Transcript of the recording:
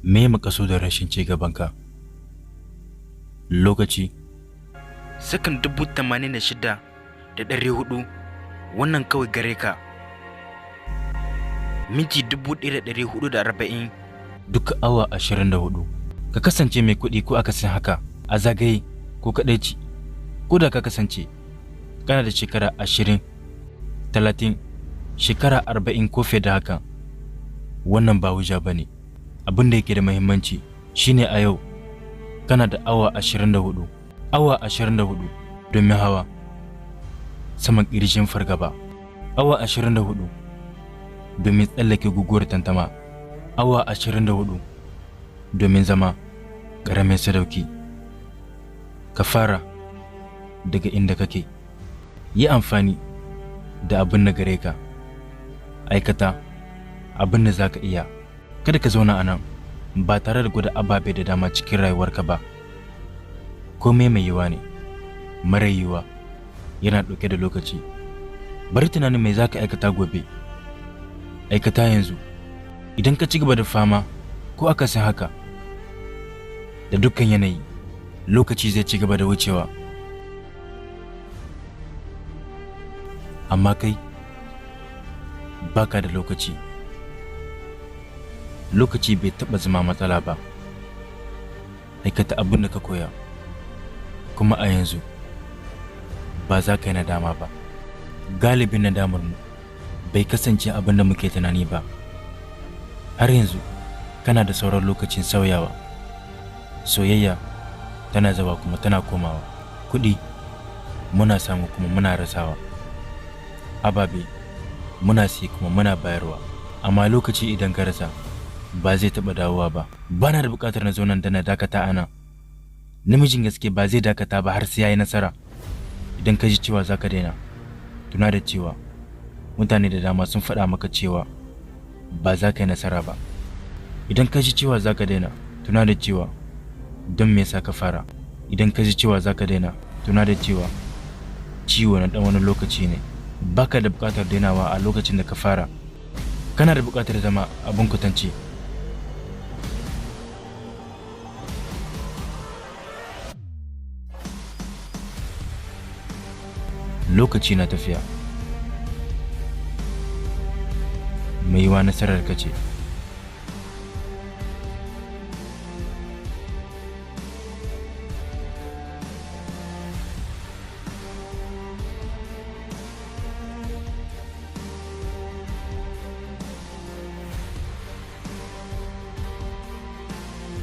Me makasudin rashin ci gabanka? Lokaci. Sakan 86,400 wannan kawai gare ka. Minti 1,440. Duk awa 24. Ka kasance mai kuɗi ko akasin haka, a zagaye ko kaɗaici. Ko da ka kasance kana da shekara 20, 30, shekara 40 ko fiye da haka, wannan ba hujja ba ne. Abin da yake da muhimmanci shine a yau kana da awa 24, awa 24 domin hawa saman ƙirjin fargaba, awa 24 domin tsallake guguwar tantama, awa 24 domin zama ƙaramin sadauki. Ka fara daga inda kake, yi amfani da abin da gare ka, aikata abin da za ka iya. Kada ka zauna a nan ba tare da gwada ababe da dama cikin rayuwarka ba. Komai mai yiwuwa ne, mara yiwuwa yana ɗauke da lokaci. Bari tunanin mai za ka aikata gobe, aikata yanzu. Idan ka ci gaba da fama ko akasin haka, da dukkan yanayi, lokaci zai ci gaba da wucewa. Amma kai baka da lokaci. Lokaci bai taɓa zama matsala ba. Aikata abin da ka koya, kuma a yanzu ba za ka yi nadama ba. Galibin nadamarmu bai kasance abin da muke tunani ba. Har yanzu kana da sauran lokacin sauyawa. Soyayya tana zuwa kuma tana komawa. Kuɗi muna samu kuma muna rasawa. Ababe muna siye kuma muna bayarwa. Amma lokaci idan ka rasa ba zai taɓa dawowa ba. Bana da buƙatar na zo nan da na dakata ana. Namijin gaske ba zai dakata ba har sai ya yi nasara. Idan ka ji cewa za ka daina, tuna da cewa mutane da dama sun faɗa maka cewa ba za ka yi nasara ba. Idan ka ji cewa za ka daina, tuna da cewa don me yasa ka fara. Idan ka ji cewa za ka daina, tuna da cewa ciwo na ɗan wani lokaci ne. Baka da buƙatar dainawa a lokacin da ka fara. Kana da buƙatar zama abin kwatance. Lokaci na tafiya. Mai yiwuwa nasarar ka ce.